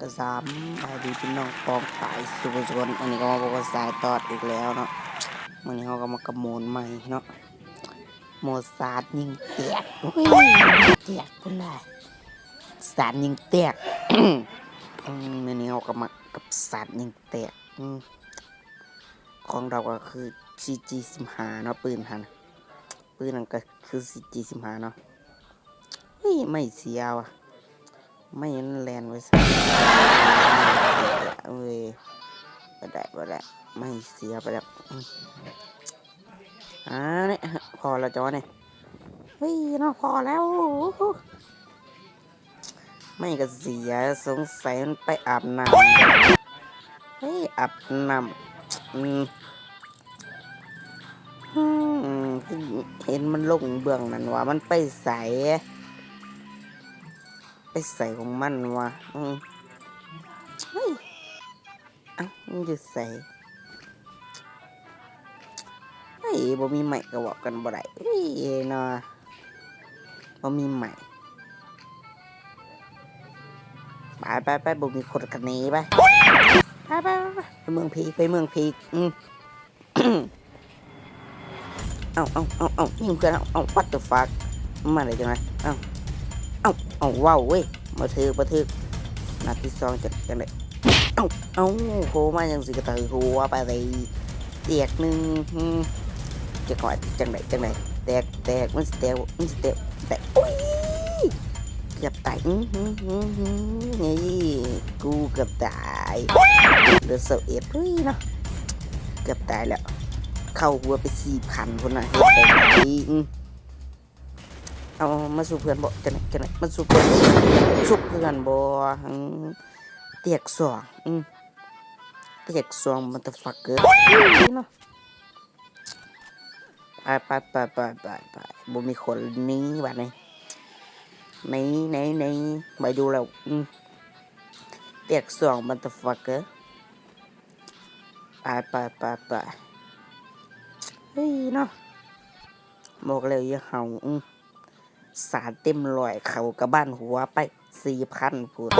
ກະສຳບາຍດີພີ່ນ້ອງປ້ອງປາຍສູ່ຄົນ, ອັນນີ້ກໍມາພົບກັບສາຍຕອດອີກແລ້ວເນາະ. ມື້ນີ້ເຮົາກໍມາກັບໂໝດໃໝ່ເນາະ, ໂໝດສາດຍິງແຕກ. ໂອ້ຍ ແຕກພຸ້ນນະ, ສາດຍິງແຕກ. ອືມ ມື້ນີ້ເຮົາກໍມາກັບສາດຍິງແຕກ. ອືມ ຂອງເຮົາກໍຄື ຊີຈີ ສິບຫ້າເນາະ, ປືນຫັ້ນ ປືນນັ້ນກໍຄື ຊີຈີ ສິບຫ້າເນາະ. ເຮີ້ຍ ໄມ້ເສຍວ່ະ, ໄມ້ມັນແລ່ນໄປໃສ? ເອີຍ ບໍ່ໄດ້ ບໍ່ໄດ້ ໄມ້ເສຍໄປແລ້ວ. ອືມ ອ່າ ນີ້ພໍແລ້ວເຈົ້ານີ້. ເຮີ້ຍເນາະ ພໍແລ້ວ. ໄມ້ກໍເສຍ, ສົງໄສມັນໄປອາບນ້ຳ. ເຮີ້ຍ ອາບນ້ຳ. ອືມ ອືມ ເຫັນມັນລົງເບື້ອງນັ້ນວ່າ ມັນໄປໃສ? ໄປໃສຂອງມັນວະ? ອືມ ເຮີ້ຍ ເອົ້າ ມັນຢູ່ໃສ? ເຮີ້ຍ ບໍ່ມີໄມ້ກໍເວົ້າກັນບໍ່ໄດ້. ເຮີ້ຍເນາະ ບໍ່ມີໄມ້. ໄປ ໄປ ໄປ ບໍ່ມີຄົນກໍໜີໄປ. ໄປ ໄປ ໄປ ໄປເມືອງຜີ ໄປເມືອງຜີ. ອືມ ເອົ້າ ເອົ້າ ເອົ້າ ເອົ້າ ຍິງເພື່ອນ. ເອົ້າ ເອົ້າ what the fuck ມາໄດ້ຈັ່ງໃດ? ເອົ້າ ເອົ້າ ເອົ້າ ເວົ້າເວີຍ ບໍ່ຖືກ ບໍ່ຖືກ. ນັດທີສອງ ຈະຈັ່ງໃດ? ເອົ້າ ເອົ້າ ໂຜມາຈັ່ງຊີ້ກໍຕາຍຫົວໄປເລີຍ. ແຕກໜຶ່ງ. ອືມ ຈັກວ່າຈັ່ງໃດ ຈັ່ງໃດ? ແຕກ ແຕກ ມັນຊິແຕກ ມັນຊິແຕກ ແຕກ. ໂອ້ຍ ເກືອບຕາຍ. ອື ອື ອື ນີ້ ກູເກືອບຕາຍ. ເຫຼືອຊາວເອັດ. ເຮີ້ຍເນາະ ເກືອບຕາຍແລ້ວ, ເຂົ້າຫົວໄປສີ່ພັນພຸ້ນນະ. ເຮັດໄດ້ໄດ? ອືມ ເອົາ ມາຊຸບເພື່ອນບໍ? ຈັ່ງໃດ ຈັ່ງໃດ? ມາຊຸບເພື່ອນ ຊຸບເພື່ອນບໍ? ອືມ ແຕກສອງ. ອືມ ແຕກສອງ motherfucker ເນາະ. ໄປ ໄປ ບໍ່ມີຄົນໜີບາດນີ້. ໜີ ໜີ ໜີ ບໍ່ຢູ່ແລ້ວ. ອືມ ແຕກສອງ motherfucker. ໄປ ໄປ ໄປ ໄປ. ເຮີ້ຍເນາະ ບອກແລ້ວຢ່າເຫົ່າ. ອືມ ສາດເຕັມຮ້ອຍ ເຂົ້າກະບານຫົວໄປສີ່ພັນພຸ້ນ.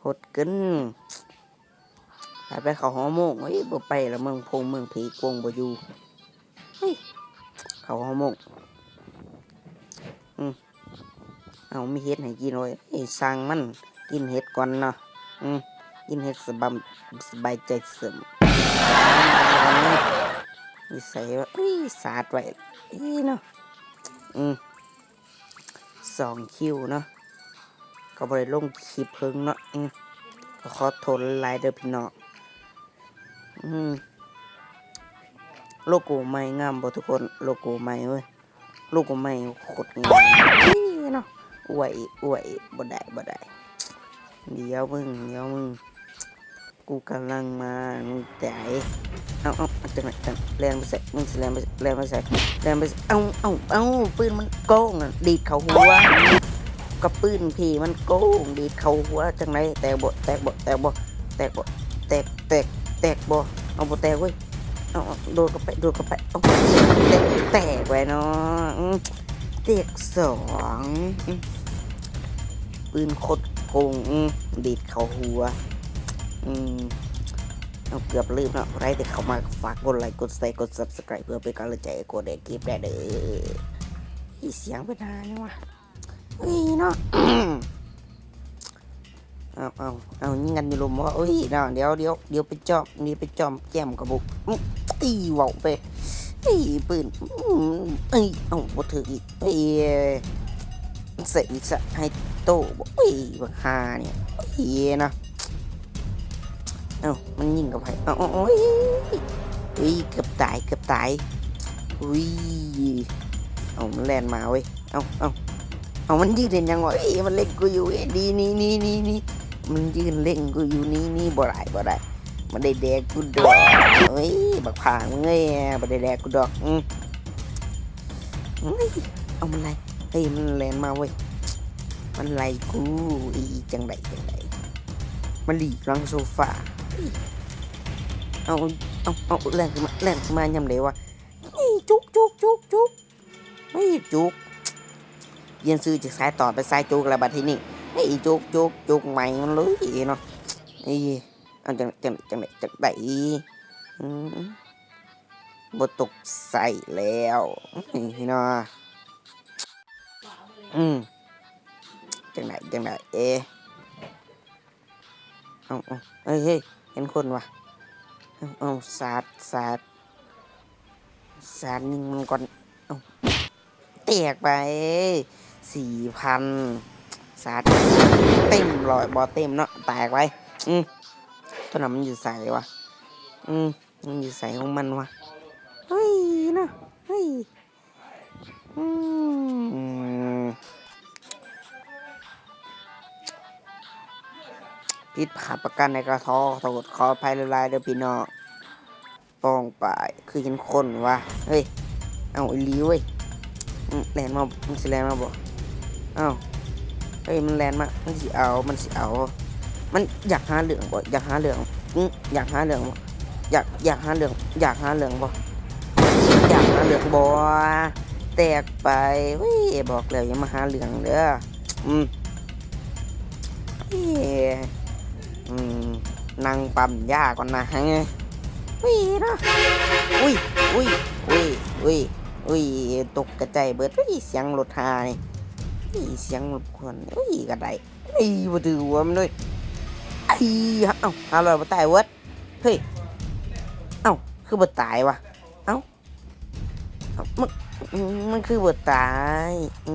ໂຫດເກີນ. ໄປ ໄປເຂົ້າຫົວໂມງ. ເອີຍ ບໍ່ໄປລະ ເມືອງພົງເມືອງເພກວົງບໍ່ຢູ່. ເຮີ້ຍ ເຂົ້າຫົວໂມງ. ອືມ ເອົາ ມີເຫັດໃຫ້ກິນເວີຍ. ເອີຍ ຊ່າງມັນ ກິນເຫັດກ່ອນເນາະ. ອືມ ກິນເຫັດສະບາຍ ສະບາຍໃຈເສີມ. ຢູ່ໃສວະ? ເອີຍ ສາດໄວ້. ອີເນາະ. ອືມ ສອງຄິວເນາະ ກໍບໍ່ໄດ້ລົງຄລິບເພິ່ງເນາະ. ອືມ ກໍຂໍໂທດຫຼາຍໆເດີພີ່ນ້ອງ. ອືມ ໂລໂກ້ໃໝ່ງາມບໍ່ທຸກຄົນ? ໂລໂກ້ໃໝ່ເວີຍ ໂລໂກ້ໃໝ່ໂຄດງາມເນາະ. ອວຍ ອວຍ ບໍ່ໄດ້ ບໍ່ໄດ້. ດຽວມຶງ ດຽວມຶງ ກູກຳລັງມາ ມຶງຕາຍ. ເອົາ ເອົາ ຈັ່ງໃດ ຈັ່ງ ແລ່ນໄປໃສ? ມຶງຊິແລ່ນໄປ ແລ່ນໄປໃສ? ແລ່ນໄປໃສ? ເອົາ ເອົາ ເອົາ ປືນມັນໂກງ ດີດເຂົ້າຫົວ. ກະປືນພີ່ມັນໂກງ ດີດເຂົ້າຫົວ. ຈັ່ງໃດ? ແຕກບໍ່? ແຕກບໍ່? ແຕກບໍ່? ແຕກ ແຕກ ແຕກ ແຕກບໍ່? ເອົາ ບໍ່ແຕກເວີຍ. ເອົາ ເອົາ ໂດດເຂົ້າໄປ ໂດດເຂົ້າໄປ. ເອົາ ແຕກ ແຕກໄວ້ເນາະ. ອືມ ແຕກສອງ. ອືມ ປືນໂຄດໂກງ. ອືມ ດີດເຂົ້າຫົວ. ອືມ ເອົາ ເກືອບລືມເນາະ. ຜູ້ໃດທີ່ເຂົ້າມາກໍຝາກກົດໄລ ກົດແຊ ກົດ Subscribe ເພື່ອເປັນກຳລັງໃຈໃຫ້ໂກເດຄລິບແດ່ເດີ. ອີ ສຽງເປັນຫາຫຍັງວະ? ອີເນາະ. ເອົາ ເອົາ ເອົາ ຍິງກັນຢູ່ລຸ່ມບໍ່? ໂອ້ຍເນາະ ດຽວ ດຽວ ດຽວໄປຈອມ ດຽວໄປຈອມແຈມກະບຸກ. ອື ອີ ເວົ້າໄປ ອີ ປືນ ອື ອີ ເອົາ ບໍ່ຖືກອີກ. ເອີຍ ມັນໃສ່ສະໄຮໂຕບໍ່? ເອີຍ ບັກຫ່ານີ້ ເອີຍເນາະ. ເອົ້າ ມັນຍິງກັບໃຜ? ເອົ້າ ໂອ້ຍ ອຸ້ຍ ເກືອບຕາຍ ເກືອບຕາຍ. ອຸ້ຍ ເອົ້າ ມັນແລ່ນມາເວີຍ. ເອົ້າ ເອົ້າ ເອົ້າ ມັນຢືນເຮັດຫຍັງວະ? ເອີຍ ມັນເລັງກູຢູ່ເວີຍ. ໜີ ໜີ ໜີ ໜີ ໜີ. ມັນຢືນເລັງກູຢູ່. ໜີ ໜີ ບໍ່ໄດ້ ບໍ່ໄດ້. ມັນໄດ້ແດກກູດອກ. ເອີຍ ບັກຜາກມຶງເອີຍ ບໍ່ໄດ້ແດກກູດອກ. ອືມ ເອີຍ ເອົາ ມັນໄລ່. ເອີຍ ມັນແລ່ນມາເວີຍ. ມັນໄລ່ກູ. ອີ ຈັ່ງໃດ ຈັ່ງໃດ? ມັນຫຼີກຫຼັງໂຊຟາ. ເອົາ ເອົາ ເອົາ ແລ່ນຂຶ້ນມາ ແລ່ນຂຶ້ນມາຍາມໃດວະ? ອີ ຈຸກ ຈຸກ ຈຸກ ຈຸກ. ເຮີ້ຍ ຈຸກ. ປ່ຽນຊື່ຈາກສາຍຕອດເປັນສາຍຈຸກແລ້ວບັດທີນີ້. ເອີຍ ໂຈກ ໂຈກ ໂຈກໃໝ່ມັນເລີຍເນາະ. ເອີຍ ເອົາ ຈັ່ງ ຈັ່ງ ຈັ່ງໃດ ຈັ່ງໃດ ອືມ ບໍ່ຕົກໃສ່ແລ້ວ ເອີຍ ເນາະ. ອືມ ຈັ່ງໃດ ຈັ່ງໃດ ເອ ເອົາ ເອົາ ເອີຍ ເຮີ້ຍ ເຫັນຄົນວ່າ ເອົາ ເອົາ ສາດ ສາດ ສາດຍິງມັນກ່ອນ ເອົາ ແຕກໄປ ສີ່ພັນ ສາດເຕັມຮ້ອຍ ບໍ່ເຕັມເນາະ ແຕກໄປ. ອືມ ຕົວນັ້ນມັນຢູ່ໃສວະ? ອືມ ມັນຢູ່ໃສຂອງມັນວະ? ເຮີ້ຍ ເນາະ ເຮີ້ຍ. ອືມ ຜິດພາດປະການໃດກໍຂໍໂທດຂໍອະໄພຫຼາຍໆເດີພີ່ນ້ອງ. ປ້ອງປາຍ ຄືເຫັນຄົນວະ ເຮີ້ຍ ເອົາ ອີ່ຫຼີເວີຍ. ອືມ ແລ່ນມາ ມັນຊິແລ່ນມາບໍ່? ເອົ້າ ເຮີ້ຍ ມັນແລ່ນມາ ມັນຊິເອົາ ມັນຊິເອົາ ມັນຢາກຫາເລື່ອງບໍ່? ຢາກຫາເລື່ອງ ອືມ ຢາກຫາເລື່ອງບໍ່? ຢາກ ຢາກຫາເລື່ອງ ຢາກຫາເລື່ອງບໍ່? ຢາກຫາເລື່ອງບໍ່? ແຕກໄປ ເວີ້ຍ ບອກແລ້ວຢ່າມາຫາເລື່ອງເດີ. ອືມ ເອີ ອືມ ນັ່ງປ້ຳຢາກ່ອນນະ ເຮີ້ຍ ເນາະ. ອຸ້ຍ ອຸ້ຍ ອຸ້ຍ ອຸ້ຍ ອຸ້ຍ ຕົກກະຈາຍເບິດ. ອຸ້ຍ ສຽງລົດຫານີ້ ອຸ້ຍ ສຽງລົບກວນ ອຸ້ຍ ກະໄດ້ ອຸ້ຍ ບໍ່ຖືກຫົວມັນເລີຍ. ໄອ້ ເອົ້າ ຫ້າຮ້ອຍບໍ່ຕາຍເວີດ. ເຮີ້ຍ ເອົ້າ ຄືບໍ່ຕາຍວະ? ເອົ້າ ເອົ້າ ມັນ ມັນຄືບໍ່ຕາຍ? ອື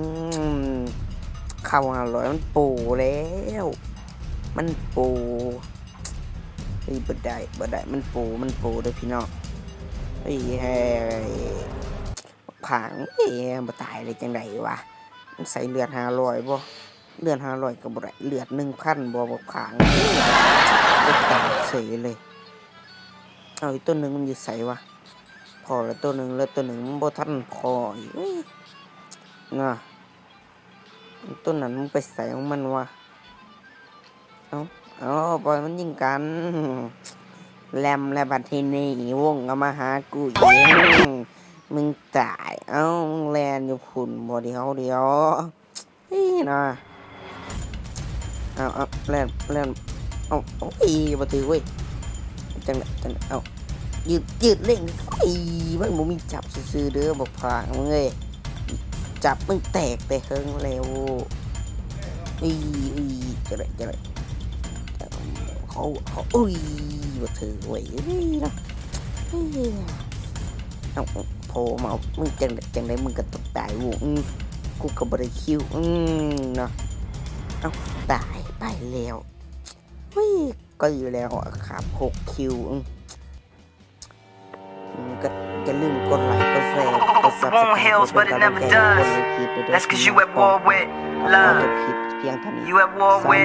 ມ ເຂົ້າຫ້າຮ້ອຍ ມັນໂປແລ້ວ ມັນໂປ. ເຮີ້ຍ ບໍ່ໄດ້ ບໍ່ໄດ້ ມັນໂປ ມັນໂປເດີພີ່ນ້ອງ. ເຮີ້ຍ ເຮີ້ຍ ບັກຜາງ ເອີ ບໍ່ຕາຍໄດ້ຈັ່ງໃດວະ? ມັນໃສ່ເລືອດຫ້າຮ້ອຍບໍ່? ເລືອດຫ້າຮ້ອຍກໍບໍ່ໄດ້ ເລືອດໜຶ່ງພັນບໍ່ ບັກຜາງ ເອີ ຕາຍເສຍເລີຍ. ເອົາ ອີກຕົວໜຶ່ງມັນຢູ່ໃສວະ? ພໍ້ແລ້ວຕົວໜຶ່ງ ເຫຼືອຕົວໜຶ່ງມັນບໍ່ທັນພໍ້ອີກ ເອີຍ ນະ. ຕົວນັ້ນມັນໄປໃສຂອງມັນວະ? ເອົາ ເອົາ ປ່ອຍມັນຍິງກັນ ແລມແລ້ວບັດທີນີ້ວົງກໍມາຫາກູອີກ ມຶງຕາຍ. ເອົ້າ ມຶງແລ່ນຢູ່ພຸ້ນບໍ່? ດຽວ ດຽວ ອີ່ນະ ເອົາ ເອົາ ແລ່ນ ແລ່ນ ເອົາ ໂອ້ຍ ບໍ່ຖືກເວີຍ ຈັ່ງໃດ ຈັ່ງໃດ ເອົາ ຢືດ ຢືດເລັ່ງ ໂອ້ຍ ມັນບໍ່ມີຈັບຊື່ໆເດີ ບັກຜາງ ມຶງເອີຍ ຈັບມຶງແຕກແຕ່ເຫິງແລ້ວ ອີ່ ອີ່ ຈັ່ງໃດ ຈັ່ງໃດ ເຂົາ ເຂົາ ອຸ້ຍ ບໍ່ຖືກເວີຍ ເອີຍ ເນາະ ເອີຍ ເອົາ ໂຜມາ ເອົາ ມຶງຈັ່ງໃດ ຈັ່ງໃດ ມຶງກໍຕ້ອງຕາຍ ໂວ້ ອືມ ກູກໍບໍ່ໄດ້ຄິວ ອືມ ເນາະ ເອົາ ຕາຍໄປແລ້ວ ເຮີ້ຍ ກໍຢູ່ແລ້ວ ຄາບຫົກຄິວ ອືມ ກໍຢ່າລືມກົດໄລ ກົດແຊ ກົດ Subscribe ເພື່ອເປັນກຳລັງໃຈໃຫ້ຄົນເຮັດຄລິບດ້ວຍເດີ ຂໍຈົບຄລິບພຽງເທົ່ານີ້ ສຳບາຍ